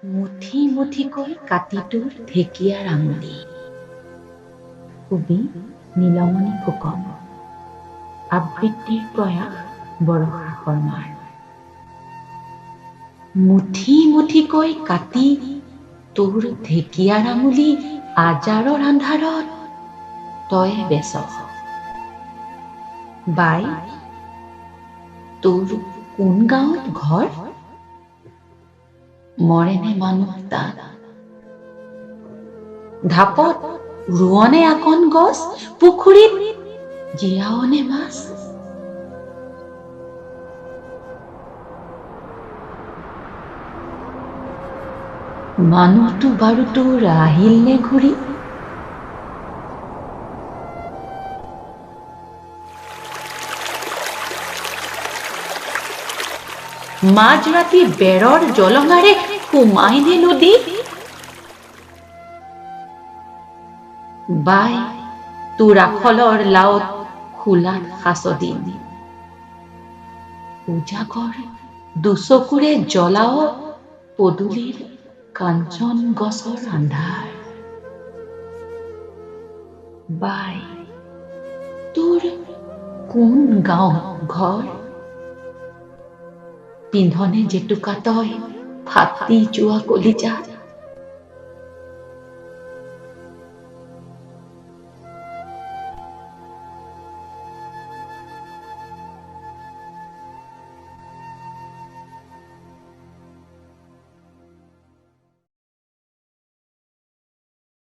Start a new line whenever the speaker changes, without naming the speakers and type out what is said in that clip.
মুঠি মুঠিকৈ কাটি তোৰ ঢেকীয়াৰ আঙুলি। কবি নীলমণি ফুকন। আবৃত্তিৰ প্ৰয়াস বৰষা শৰ্মাৰ। মুঠি মুঠিকৈ কাটি তোৰ ঢেকীয়াৰ আঙুলি আজাৰৰ আন্ধাৰত তই বেচ। বাই, তোৰ কোন গাঁৱত ঘৰ? মৰেনে মানুহ তাত? ঢাপত ৰোৱনে আকন গছ, পুখুৰীত জীয়াওনে মাছ? মানুহটো বাৰু তোৰ আহিল নে ঘূৰি? মাজৰাতি বেৰৰ জলঙাৰে সোমাইনে নদী? বাই, তোৰ আখলৰ লাওত খোলাত সাঁচদিন। উজাগৰ দুচকুৰে জ্বলাও পদূলিৰ কাঞ্চন গছৰ আন্ধাৰ। বাই, তোৰ কোন গাঁৱত ঘৰ? পিন্ধনে জেতুকা তই ফাটি যোৱা কলিজাত?